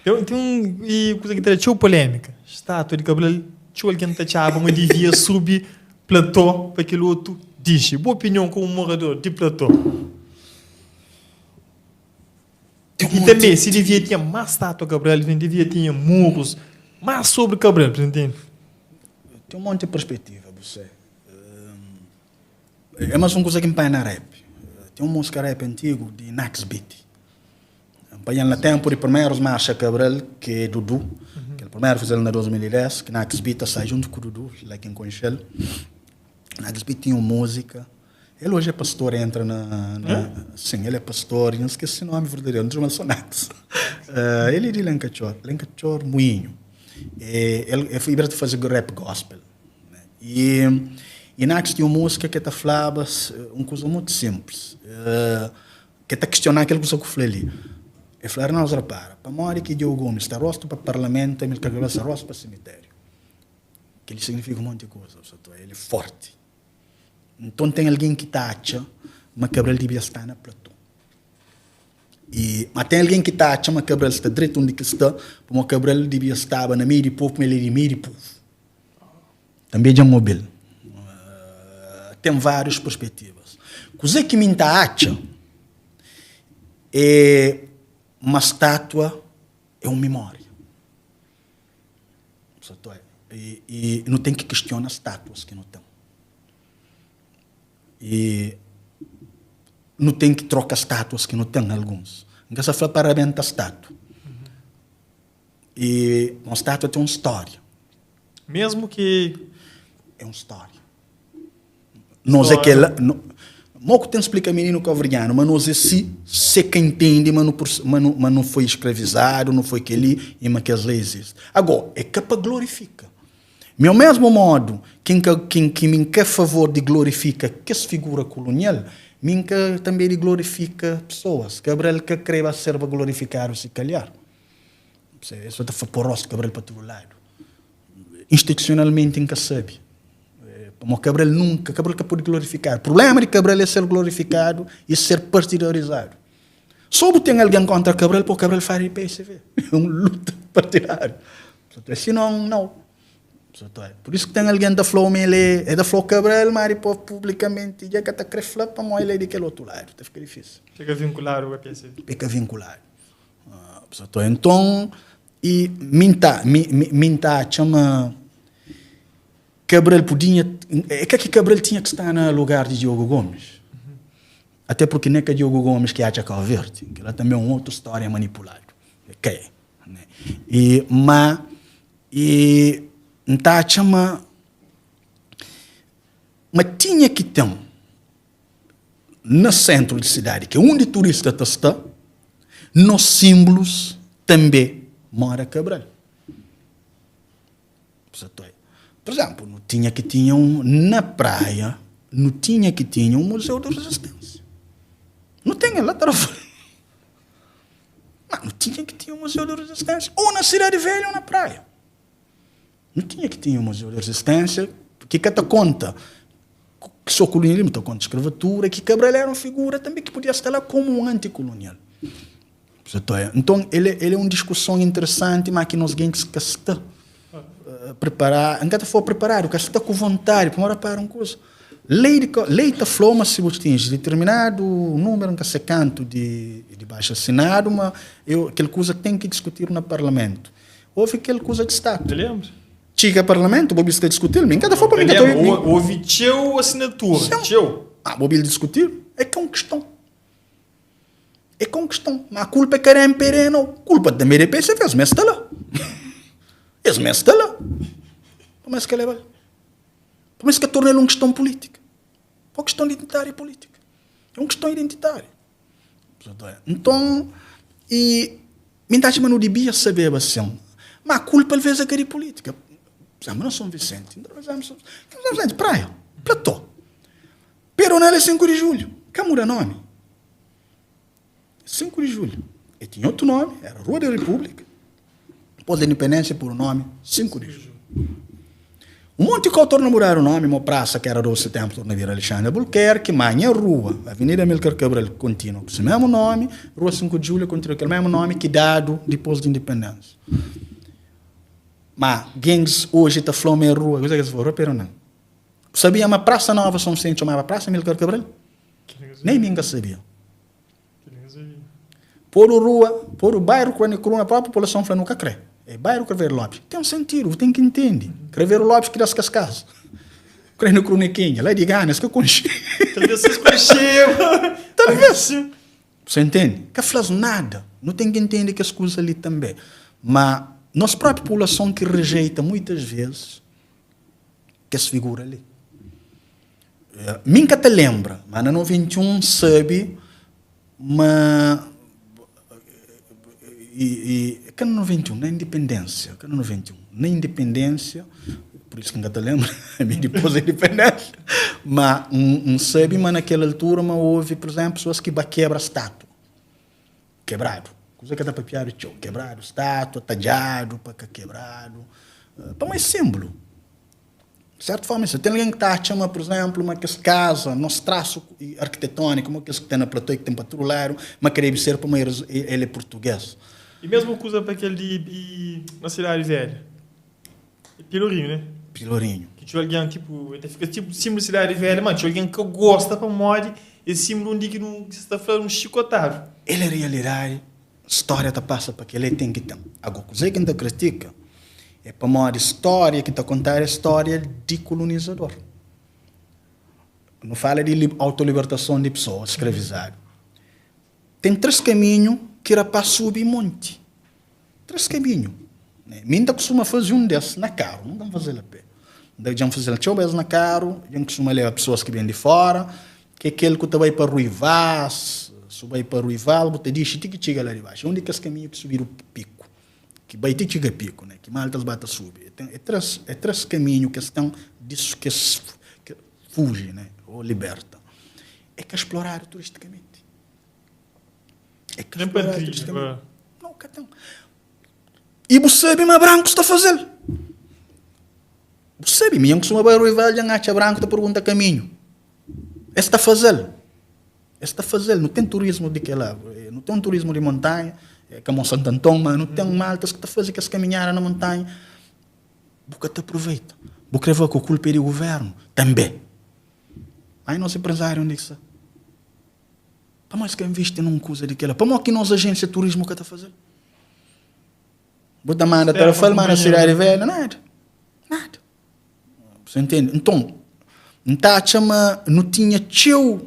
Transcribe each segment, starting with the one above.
Ten, ten un i kuza ki ta da txeu polémika. Státua di Cabral, txeu algen ta atxaba ma divia subi platô pa kel otu dixi. Bu opinion komu morador di platô? I tanbê, si divia tinha más státua Cabral, si divia tinha murus más sobri Cabral, bu ta ntende? Ten un monti perspetiva, bu se. É más un kuza ki N panha na rap. Ten un múzika rap antigu di Nax Beat. N panha-l na ténpu di primerus Marxa Cabral, ki é Dudu. Kel primeru faze-l na 2010, ki Nax Beat ta sai djuntu ku Dudu, la ki N konxe-l. Nax Beat tinha un múzika. El oji é pastor, entra na, na Sin, el é pastor, N skese se nómi verdaderu, N ta txoma-l só Nax. El é di Lenkatxor, Lenkatxor Muinhu. El, el foi ta faze rap gospel. E, e Nax tinha un múzika ki el ta flaba un kuza mutu sinplis. Ke ta kistiona kel kusa ku fla li. E fla, Arnaldo rapara, pamodi ki Diogo Gomes sta rostu pa parlamentu, Amilcar Cabral sta rostu pa simiteriu? Kel-li signifika un monti kuza, el é forti. Nton ten algen ki ta atxa ma Cabral dibia sta na platô. E, ma ten algen ki ta atxa ma Cabral sta dretu undi ki sta, pamodi Cabral dibia staba na meiu di povu, pamodi el é di meiu di povu. Tanbê dja N obi-l. Ten várius perspetivas. Kuzê ki mi N ta atxa é ma státua é un mimória. E, e nu ten ki kistiona státuas ki nu ten. E nu ten ki troka státuas ki nu ten, alguns. N ka sta fla pa rabenta státua. E un státua ten un stória. Mesmu ki. É un stória. Nos é kel. Mo ku ten splika mininu kabuverdianu ma nos é si, se ka intende ma nu ma nu ma nu foi skravizadu, nu foi kel-li i ma kes lei izisti. Agó, é ka pa glorifika. Mi o mesmu modu ki N ka ki ki mi N ka favor di glorifika kes figura kolonial, mi N ka tanbe di glorifika pesoas. Cabral ka kreba serba glorifikadu si kalhar. Es ta fla pô rostu Cabral pa tudu ladu. Institusionalmenti N ka sabe. Pamodi Cabral nunka, Cabral ka pode glorifikadu. Prublema di Cabral é ser glorifikadu i ser partidarizadu. So bu ten algen kontra Cabral, pô Cabral fora di PSV. É un luta partidáriu. Sinon, nau. Pur isu ki ten algen ta fla-u ma el é, el ta fla-u Cabral, má dipôs publikamenti dja ka ta kre fla pamodi el é di kel otu ladu. Ta fika difísil. Fika vinkuladu ku PSV. Fika vinkuladu. Enton, i mi N ta, mi, mi N ta atxa ma Cabral pudinha, é ka ki Cabral tinha ki sta na lugar di Diogo Gomes. Até porque ne ka Diogo Gomes ki atxa Cabo Verde, kila tanbe é un otu stória manipuladu. É ka é, né? I ma i N ta atxa ma ma tinha ki ten Na sentru di sidadi, ki é undi turista ta sta, nos sinblus tanbe moda Cabral. Pur izenplu, nu tinha ki tinha un, na praia, nu tinha ki tinha un muzeu di rizistensia. Nu ten el la Tarrafal. Ma nu tinha ki tinha un muzeu di rizistensia, o na Sidadi Velha o na praia. Nu tinha ki tinha un muzeu di rizistensia ki ka ta konta so kolonialismu, ta konta skravatura, ki Cabral era un figura tanbe ki podia sta la komu un antikolonial. Nton, el é un diskuson interesanti, ma ki nos gentis ka sta preparadu, N ka ta fla preparadu, ka sta ku vontadi, pamodi rapara un kuza, lei di lei ta fla ma si bu atinji diterminadu numeru, N ka se kantu di baixu asinadu, ma kel kuza ten ki diskutidu na parlamentu. Ouvi kel kuza di statu. Txiga parlamentu, bo bi sta diskutil, mi N ka ta fla pa mi N ka ta obi. Ouvi txeu asinatura, txeu. Ah, bo bi diskutil, é ka un kiston. É ka un kiston. Ma kulpa é ka di MPD nau. Kulpa tanbe é di PSV, es mes sta la. Es mes sta la. Pamodi es ka leba-l? Pamodi es ka torna-l un kiston pulítika? Pa kiston identitária é pulítika. É un kiston identitária. Nton, i mi ta atxa ma nu dibia sabeba asin. Ma kulpa alvês é ka di pulítika. Pur izénplu, na Son Visenti, Son Visenti, praia, platô. Peronel é 5 di julhu, ka muda nomi. 5 di julhu, e tinha otu nomi, era Rua di Repúblika. Dipôs di independência, podu nomi 5 di julhu. Un monti kau torna mudadu nomi, mo prasa ki era 12 Setenbru torna bira Alexandre Albuquerque, ma nha rua, Avenida Amilcar Cabral, kontinua ku si mesmu nomi, Rua 5 di Julhu kontinua kel mesmu nomi ki dadu dipos di indipendensia. Ma gentis oji ta fla ma é rua, kuzê ki es fla? Rua Peronel. Bu sabia ma Prasa Nova São Vicente txomaba Prasa Amilcar Cabral? Nem mi N ka sabia. Podu rua, podu bairu ku Kruna, própi populason fla nu ka kre. É bairu Craveiro Lopes. Ten sentidu, bu ten ki intende. Craveiro Lopes ki da-s kes kaza. Krena Kruna é kenha? La di Gana, es ka konxe. Talvez es konxeba. Talvez. Você entende? Ka fla-s nada. Nu ten ki intende kes kuza li tanbe. Ma nos própi populason ki rejeita muitas vezes kes figura li. Mi N ka ta lenbra, ma na 91 N sabe ma i ka na 91, na indipendênsia, ka na 91, na indipendênsia, pur isu ki N ka ta lenbra, mi dipôs di indipendênsia, ma N sabe ma na kel altura ma ovi, pur izénplu, pesoas ki ba kebra státua, kebradu, kuza ka ta papiadu txeu, kebradu státua, tadjadu pa ka kebradu, pamodi é sinblu. Di sertu forma, si ten algen ki ta atxa ma, pur izénplu, ma kes kaza, nos trasu arkitetóniku, ma kes ki ten na platô i ki ten pa tudu ladu, ma ka debe ser pamodi el é purtugês. E mesmu kuza pa kel di na Sidadi Velha. É Pilorinhu, né? Pilorinhu. Ki txeu algen, tipu, el ta fika tipu símbolu di Sidadi Velha, ma txeu algen ka gosta pamodi é símbolu undi ki nu, ki sta fla, nu xikotadu. El é rialidadi. Stória ta pasa pa kel-li ten ki ten. Ago, kuzê ki N ta kritika é pamodi stória ki ta kontadu é stória di kolonizador. Nu fala di autolibertason di pesoas skravizadu. Ten 3 kaminhu ki rapaz subi monti. 3 kaminhu. Mi N ta kustuma faze un des na karu, nunka N faze-l a pé. Dja N faze-l txeu bes na karu, dja N kustuma leba pesoas ki ben di fora. Ke kel ku ta bai pa Rui Vaz, su bai pa Rui Vaz bu ta dixi ti ki txiga la di baxu. É un di kes kaminhu ki subidu piku, ki bai ti txiga piku, ne? Ki maltas ba ta subi. E ten, e tres, e tres kaminhu ki es ten di ki es fuji, ne? O liberta. E ka sploradu turisticamenti. E ka sploradu turisticamenti. Nau, ka ten. I bu sabe ma brankus ta faze-l. Bu sabe, mi N kustuma bai Rui Vaz dja N atxa branku ta pergunta kaminhu. Es ta faze-l. Es ta faze-l. Nu ten turismu di kel la. Nu ten un turismu di montanha, ka mo Santo Anton, ma nu ten maltas ki ta faze kes kaminhada na montanha. Bu ka ta aproveita. Bu kre fla ku kulpa é di guvernu? Tanbe. Ai nos emprezáriu undi ki sta? Pamodi es ka invisti nun kuza di kel la? Pamodi ki nos ajénsia di turismu ka ta faze-l? Bu ta manda Tarrafal, manda Sidadi Velha, nada. Nada. Você entende? Nton, N ta atxa ma nu tinha txeu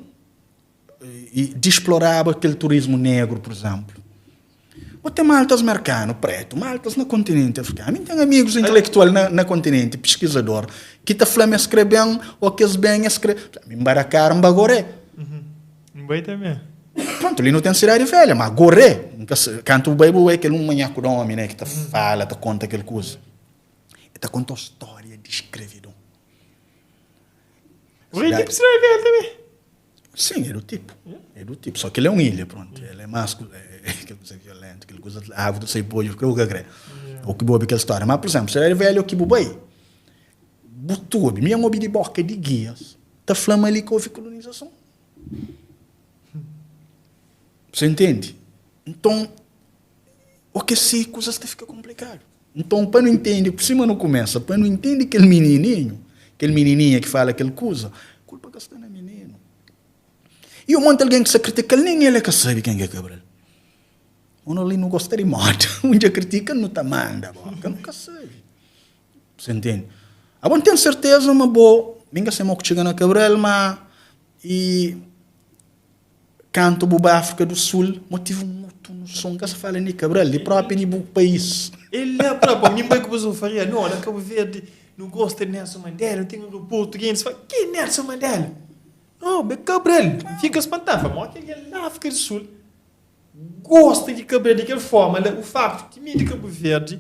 di exploraba kel turismu negru, pur izénplu. Bo ten maltas merkanu pretu, maltas na kontinenti afrikanu. Mi N ten amigus intelektual na, na kontinenti, piskizador, ki ta fla ma es kre ben, ô ki es ben es kre. Mi N ba Dakar, N ba Goré. N bai tanbe. Prontu, li nu ten Sidadi Velha, ma Goré, N ka sa, kantu bu bai bu bai kel un manhaku di omi, ne, ki ta fala, ta konta kel kuza. E ta konta stória di skravidon. Rei tipo Cidade Velha também. Sim, é do tipo. É do tipo. Só que ele é um ilha, pronto. Ele é mais aquele coisa violento, aquele coisa água do sei polho, que eu que Ou que bobe aquela história. Mas, por exemplo, Cidade Velha, o que bu bu tudo, minha obi de boca de guias, ta flama ali que houve colonização. Você entende? Então, O ke si kuzas ta fika konplikadu. Nton, pa nu intende, sima nu kumesa, pa nu intende kel minininhu, kel minininha ki fala kel kuza, kulpa ka sta na mininu. I un monti algen ki sta kritika-l, nen el e ka sabe ken ki é Cabral. Ô no li nu gosta di moda, un dja kritika-l nu ta manda boka, nu ka sabe. Você ntende? Abo N ten serteza ma bo, mi N ka sai mo ku txiga na Cabral, ma i. Kantu bu ba Áfrika du Sul, motivu mutu noson ka sa fala ni Cabral, di propi di bu país. El la fla, pa mi N bai ku Bazum Faria, no, na Kabu Verdi nu gosta di Nelson Mandela, nu ten aeroportu, gentis fla, ken Nelson Mandela? No, ma é Cabral. N fika spantadu, N fla, modi ki algen la Áfrika di Sul gosta di Cabral di kel forma la? U faktu ki mi di Kabu Verdi,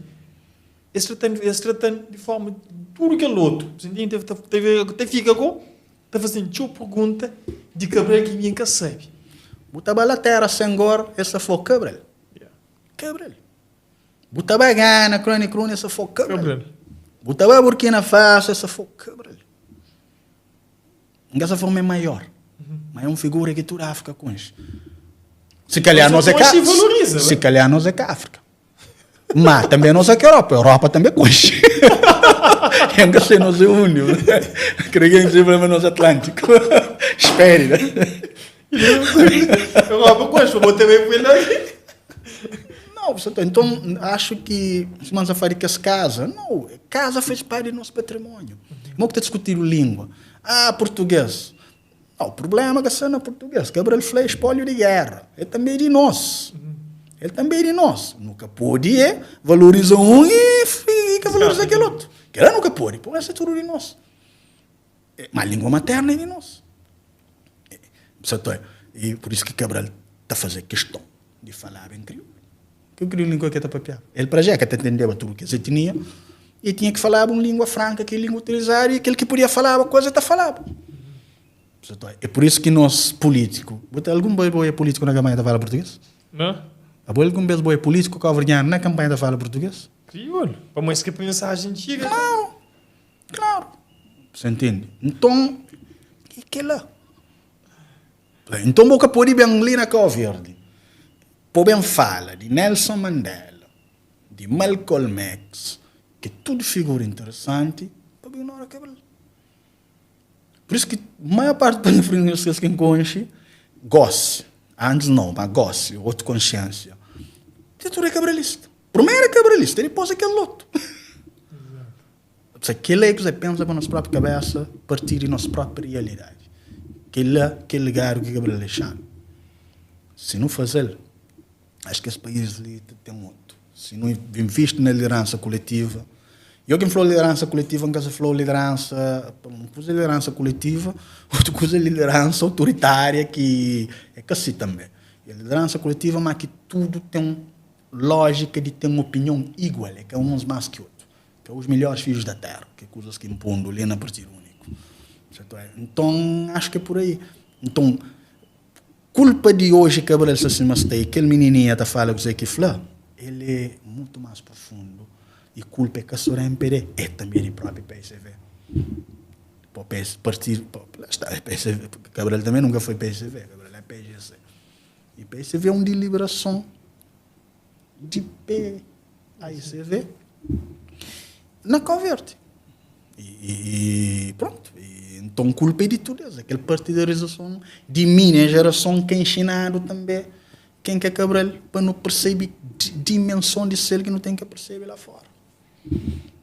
es tratan, es tratan di forma tudu kel otu, ta fika ku. Ta faze-m txeu pergunta di Cabral ki mi N ka sabe. Bu ta ba la tera Senghor, es ta fla-u Cabral. Cabral. Bu ta ba Gana, Crony Crony, es ta fla-u Cabral. Cabral. Bu ta bai Burkina Faso, essa fo Cabral. Nka sa fla ma é maior, ma é un figura ki tudu Áfrika konxe. Se calhar nós é ka, se calhar nós é ka Áfrika. Ma também nós é ka Europa, Europa também konxe. Eu nka sei nós é undi. Creio que sempre nós é Atlântico. Espere, né? Europa konxe, mas também foi lá. Não, então acho que se nós falar de que as casa, não, casa faz parte do nosso patrimônio. Como que está discutindo língua? Ah, português. Não, o problema é que é na português. Cabral foi espólio de guerra. Ele também é de nós. Ele também é de nós. Nunca pode é, valoriza um e fica valoriza aquele outro. Que ela nunca pode. Por isso é tudo de nós. Mas a língua materna é de nós. E por isso que Cabral está a fazer questão de falar bem crioulo. Que crioulo língua que está papiar. Ele para já que até entendeu tudo que as etnia e tinha que falar uma língua franca, que é a língua utilizada, e aquele que podia falar uma coisa está falando. É por isso que nós, político, botar algum boi boi político na campanha da fala português? Não. Algum vez boi político que na campanha da fala português? Crioulo. Para mais que mensagem antiga. Claro, claro. Você entende? Então, e que lá? Então, boca pode bem ali na Cabo Verde. Pode bem fala de Nelson Mandela, de Malcolm X, que é tudo figura interessante, para ignorar Cabral. Por isso que a maior parte dos africanos que conhece, gosta. Antes não, mas gosta, outra consciência. E tudo é cabralista. Primeiro é cabralista, e depois é aquele outro. Exato. Aquele é que você pensa com a nossa própria cabeça, a partir da nossa própria realidade. Aquele é aquele legado que Cabral deixado. Se não fazer, acho que esse país ali tem outro. Se não investe na liderança coletiva, eu quem falou liderança coletiva, em casa falou liderança, uma coisa é liderança coletiva, outra coisa é liderança autoritária, que é que assim também. E a liderança coletiva, mas que tudo tem lógica de ter uma opinião igual, é que é uns mais que outros, que é os melhores filhos da terra, que é coisas que impondo ali na partido único. Certo? Então, acho que é por aí. Então, culpa de hoje Cabral se acima está aquele menininho tá fala que que fala, ele é muito mais profundo. E culpa é que a senhora MPD é também do próprio PSV. Pô, PS, partido, pô, lá está, é PSV, Cabral também nunca foi PSV, Cabral é PGC. E PSV é uma deliberação de PAICV na Coverte. E pronto. E, então, culpa é de tudo isso. Aquela partidarização de minha geração que é ensinado também quem que é Cabral para não perceber dimensão de ser que não tem que perceber lá fora.